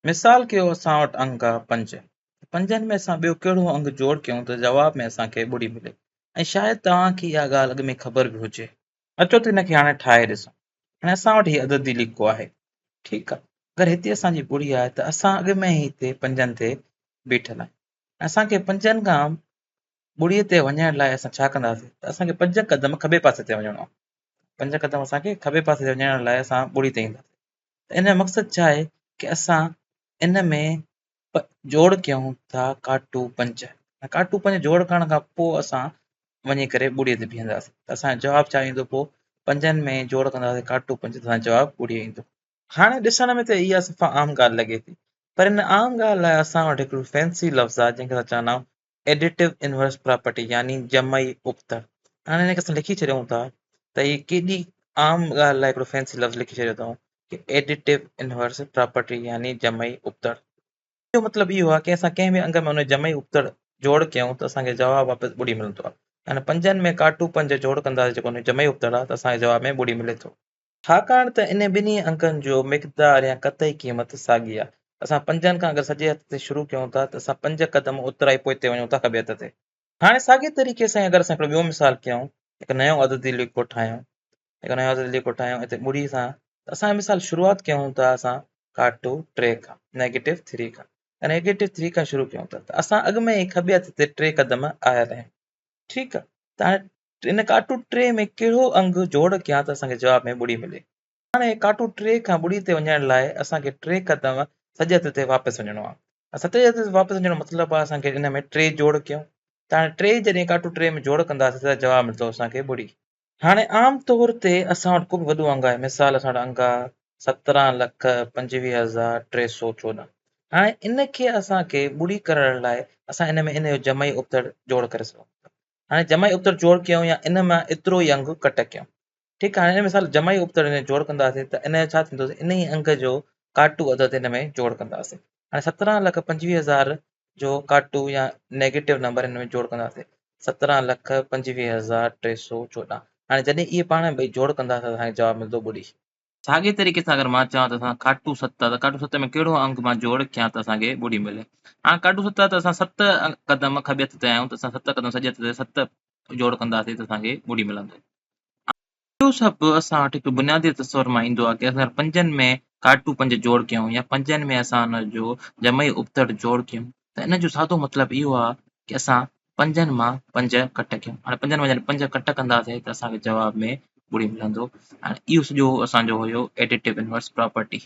مثال ڪيو اسان وٽ انگ آ پنج ته پنجن ۾ اسان ٻيو ڪهڙو انگ جوڙ ڪيون ته جواب ۾ اسان کي ٻڙي ملي ۽ شايد توهان کي اها ڳالهه اڳ ۾ خبر به هجي. اچو ته ان کي هاڻي ٺاهي ڏسون. هاڻي اسان وٽ هي عددي ليڪو آهي. ٺيڪ آ. اگر هتي اسان جي ٻڙي آهي ته اسان اڳ ۾ ئي هتي پنجن تي بيٺل آهيون. اسان کي پنجن کان ٻڙي تي وڃڻ لاء اسان ڇا ڪنداسين ته اسان کي پنج قدم کٻي پاسي تي وڃڻو آهي. پنج قدم اسان کي کٻي پاسي تي وڃڻ لاء اسان ٻڙي تي اينداسين. ته ان جو مقصد ڇا آهي ڪي اسان ان ۾ جوڙ ڪيون ٿا ڪاٽو پنج ۽ ڪاٽو پنج جوڙ ڪرڻ کان پوء اسان وڃي ڪري ٻڙي تي بيهنداسين ته اسان جو جواب ڇا ايندو پوء پنجن ۾ جوڙ ڪنداسين ڪاٽو پنج ته اسان جو جواب ٻڙي ايندو. هاڻي ڏسڻ ۾ ته اها صفا عام ڳالهه لڳي ٿي پر ان عام ڳالهه لاء اسان وٽ هڪڙو فينسي لفظ آهي جنهن کي اسان چوندا آهيون ايڊيٽو انورس پراپرٽي يعني جمعي ابتڙ. هاڻي هن کي اسان لکي ڇڏيون ٿا ته هي ڪيڏي عام ڳالهه لاء هڪڙو فينسي لفظ لکي ڇڏيو اٿئون ڪي ايڊيٽو انورس پراپرٽي يعني جمعي ابتڙ. ان جو مطلب اهو آهي ڪي اسان ڪنهن به انگ ۾ ان جو جمعي ابتڙ جوڙ ڪيون ته اسان کي جواب واپس ٻڙي ملندو آهي. يعني پنجن ۾ ڪاٽو پنج جوڙ ڪنداسين جيڪو ان جو جمعي ابتڙ آهي ته اسان کي جواب ۾ ٻڙي ملي ٿو. ڇاڪاڻ ته انهن ٻنهي انگن جو مقدار يا قطعي قيمت ساڳي آهي. اسان پنجن کان اگر سڄي هٿ تي شروع ڪيون ٿا ته اسان پنج قدم اوترا ئي پوئتي وڃون ٿا کٻي هٿ تي. هاڻي ساڳئي طريقي سان اگر اسان هڪڙو ٻيو مثال ڪيون، هڪ نئون عددي ليڪو ٺاهيون، هڪ نئون عددي ليڪو ٺاهيون هتي ٻڙي سان ته اسان مثال شروعات ڪيون ٿا اسان ڪاٽو ٽي کان، نيگيٽو ٿري کان، نيگيٽو ٿري کان شروع ڪيون ٿا ته اسان اڳ ۾ ئي کٻي هٿ تي ٽي قدم آيل آهيون. ٺيڪ آهي ته هاڻي ان ڪاٽو ٽي ۾ ڪهڙو انگ جوڙ ڪيان ته اسان کي جواب ۾ ٻڙي ملي. هاڻي ڪاٽو ٽي کان ٻڙي تي وڃڻ لاء اسان کي ٽي قدم سڄي هٿ تي واپس وڃڻو آهي. سڄي هٿ تي واپس وڃڻ جو مطلب آهي اسان کي ان ۾ ٽي جوڙ ڪيون ته هاڻي ٽي جڏهن ڪاٽو ٽي ۾ جوڙ ڪنداسين ته جواب ملندو اسان کي ٻڙي. هاڻي عام طور تي اسان وٽ ڪو به وڏو انگ آهي مثال اسان وٽ انگ آهي سترهن لک پنجويهه هزار ٽي سو چوڏهن هاڻي ان کي اسان کي ٻڙي ڪرڻ لاء اسان ان ۾ ان جو جمعي ابتڙ جوڙ ڪري سگهون ٿا. هاڻي جمعي ابتڙ جوڙ ڪيون يا ان مان ايترو ئي انگ ڪٽ ڪيون. ٺيڪ آهي، هاڻي مثال جمعي ابتڙ ان جوڙ ڪنداسين ته ان جو ڇا ٿيندو ان ئي انگ جو ڪاٽو عدد ان ۾ جوڙ ڪنداسين. هاڻي سترهن لک پنجويهه هزار جو ڪاٽو يا نيگيٽو نمبر ان ۾ جوڙ ڪنداسين سترهن لک پنجويهه هزار ٽي سو چوڏهن. هاڻي جڏهن اهي پاڻ ۾ ٻئي جوڙ ڪنداسين ته اسان کي جواب ملندو ٻڙي. ساڳئي طريقي سان اگر مان چوان ته اسان ڪاٽو ست ته ڪاٽو ست ۾ ڪهڙو انگ مان جوڙ ڪيان ته اسان کي ٻڙي ملي. هاڻ ڪاٽو ست ته اسان ست قدم کٻي هٿ تي آهيون ته اسان ست قدم سڄي هٿ تي ست جوڙ ڪنداسين ته اسان کي ٻڙي ملندو. اهو سڀ اسان وٽ هڪ بنيادي تصور مان ايندو آهي ڪي اسان پنجن ۾ ڪاٽو پنج جوڙ ڪيون يا پنجن ۾ اسان ان جو جمعي ابتڙ جوڙ ڪيون ته ان جو سادو مطلب اهو آهي ڪي اسان پنجن مان پنج ڪٽ ڪيون. هاڻي پنجن مان جڏهن پنج ڪٽ ڪنداسين ته اسان کي جواب ۾ ٻڙي ملندو. هاڻي اهو سڄو اسان جو هيو ايڊيٽو انورس پراپرٽي.